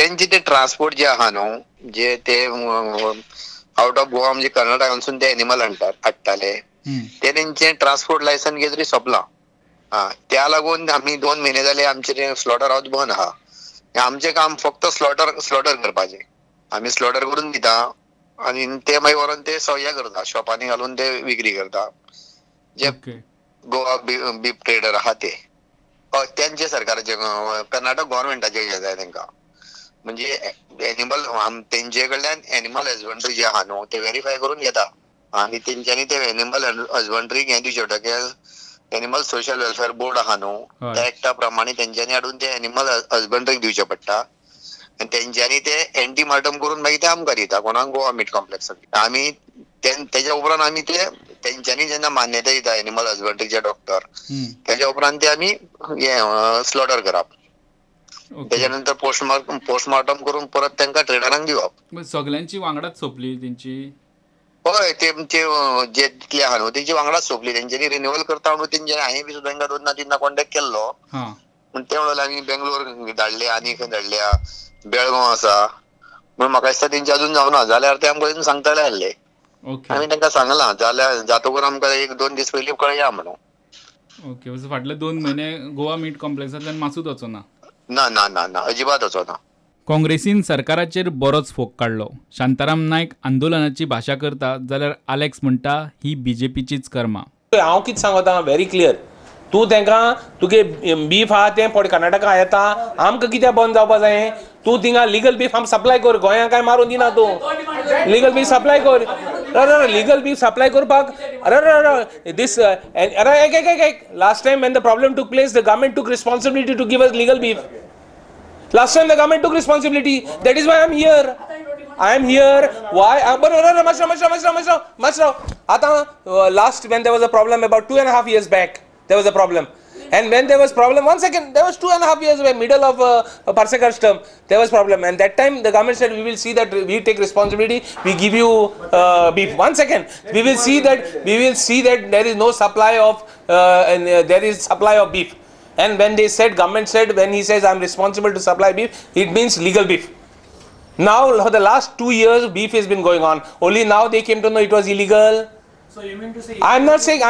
तेंचे ते ट्रान्सपोर्ट जे आहा न्हू, जे ते आउट ऑफ गोवा म्हणजे कर्नाटकांसून ते एनिमल हाडटाले, ते तेंचे ट्रान्सपोर्ट लायसन कितें तरी सोंपलां. हा, त्या लागून आमी 2 म्हयने जाले आमचे स्लॉटर हाऊस बंद आहा. आमचें काम फक्त स्लॉटर करपाचें. आमी स्लॉटर करून दिता आनी ते मागीर व्हरोन ते सवया करता, शॉपांनी घालून ते विक्री करता. जे गोवा बीफ ट्रेडर आहा ते तेंचे सरकाराचे कर्नाटक गव्हर्मेंटाचे हे जाय तेंकां. म्हणजे एनिमल तेंचे कडल्यान एनिमल हजबंड्री जे आहा न्हू ते वेरीफाय करून घेता आनी तेंच्यांनी ते एनिमल हजबंड्रीक हें दिवचें पडटा की एनिमल सोशल वेलफेअर बोर्ड आहा न्हू त्या एक्टा प्रमाणे तेंच्यांनी हाडून ते एनिमल हजबंड्रीक दिवचें पडटा आनी तेंच्यांनी ते एंटीमार्टम करून मागीर ते आमकां दिता, कोणाक गोवा मीट कॉम्प्लेक्साक. आमी तेच्या उपरांत आमी ते तेंच्यांनी जेन्ना मान्यताय दिता एनिमल हजबंड्रीचे डॉक्टर, तेच्या उपरांत ते आमी हे स्लॉटर करप. तेच्या नंतर पोस्टमार्टम करून परत तांकां ट्रेडरांक दिवप. सगळ्यांची वांगडाच सोंपली तेंची? हय, ते जे तितले आहा न्हू तेंची वांगडाच सोंपली. तेंच्यांनी रिन्युअल करता म्हणून तेंच्यांनी हांवें बी सुद्दां तांकां 2 ना 3 कॉन्टेक्ट केल्लो. पूण ते म्हणले आमी बेंगलोर धाडले आनी खंय धाडल्या, बेळगांव आसा म्हणून म्हाका दिसता तेंचे अजून जावना जाल्यार ते आमकां अजून सांगतले आसले. आमी तांकां सांगलां जाल्यार जातकूच आमकां 1-2 दीस पयलीं कळया म्हणून. ओके, फाटले 2 म्हयने गोवा मीट कॉम्प्लेक्सांतल्यान मासूच वचना? ना ना ना ना, अजिबात वचना. काँग्रेसीन सरकाराचेर बरोच फोग काडलो. शांताराम नायक आंदोलनाची भाशा करता जाल्यार आलेक्स म्हणटा ही बीजेपीचीच कर्मा. हांव कितें सांगता व्हेरी क्लियर, तूं तांकां तुगे बीफ आहा तें पळय कर्नाटका येता, आमकां कित्याक बंद जावपा जाय? तूं थिंगा लिगल बीफ आम सप्लाय कर, गोंयांक काय मारून दिना तूं. लिगल बीफ सप्लाय कर, लिगल बीफ सप्लाय करपाक. अरे अरे दीस अरे एक एक एक last time when the problem took place the government took responsibility to give us legal beef. Last time the government took responsibility. That is why I am here. I am here. Why? But mashra. Ata last when there was a problem about 2.5 years back, there was a problem. And when there was problem, one second, there was 2.5 years away, middle of Parsekar's term, there was problem. And that time the government said, we will see that we take responsibility, we give you beef. One second, we will see that there is no supply of, and there is supply of beef. And when they said, government said, when he says I am responsible to supply beef, it means legal beef. Now for the last 2 years, beef has been going on. Only now they came to know it was illegal. So you mean to say? I am not saying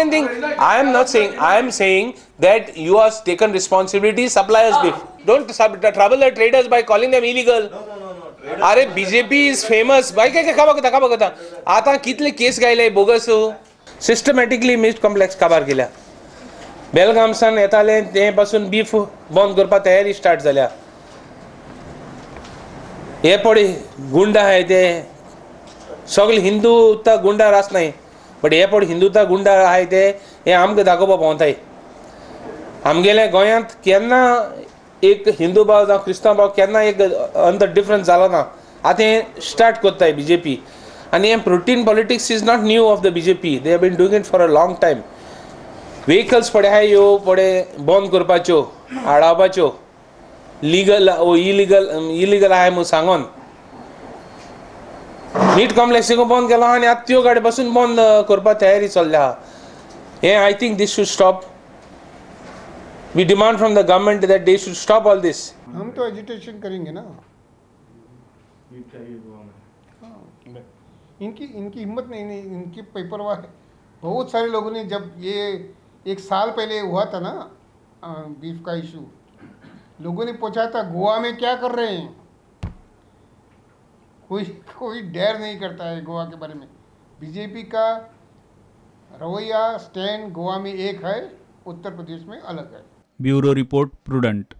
anything. I am not saying. I am saying that you have taken responsibility, supply us beef. Don't trouble the traders by calling them illegal. No, no, no, no. अरे BJP is famous. भाई काय काय का बघता आता कितले केस गायले bogus systematically मीट complex काबार केल्या. बेलगामसान येताले ते पासून बीफ बंद करपाक तयारी स्टार्ट जाल्या. हे पळय गुंडा आहाय ते सगळे हिंदू तर गुंडा आसनाय, बट हे पळय हिंदू तर गुंडा आहाय ते हे आमकां दाखोवपाक भोंवताय. आमगेल्या गोंयांत केन्ना एक हिंदू भाव जावं क्रिस्तांव भाव केन्ना एक अंतर डिफरन्स जालो ना. आतां हें स्टार्ट करताय बीजेपी. आनी हें protein politics is not new of the BJP. They have been doing it for a long time. Vehicles पळय आहाय ह्यो पळय बंद करपाच्यो, आडावपाच्यो, लिगल ओ इलिगल इलिगल आहाय म्हूण सांगोन मीट कॉम्प्लेक्स बंद केलो आनी आतां त्यो गाडी पासून बंद करपाक तयारी चल्ल्या आहा. हें I think this should stop. We demand from the government that they should stop all this. हम तो एजिटेशन करेंगे ना. इनकी इनकी हिम्मत नहीं, नहीं इनकी पेपर है. बहुत सारे लोगों ने जब ये 1 साल पहले हुआ था ना बीफ का इशू, लोगों ने पूछा था गोवा में क्या कर रहे हैं. कोई कोई डर नहीं करता है गोवा के बारे में. बीजेपी का रवैया स्टैंड गोवा में एक है, उत्तर प्रदेश में अलग है. Bureau report, Prudent.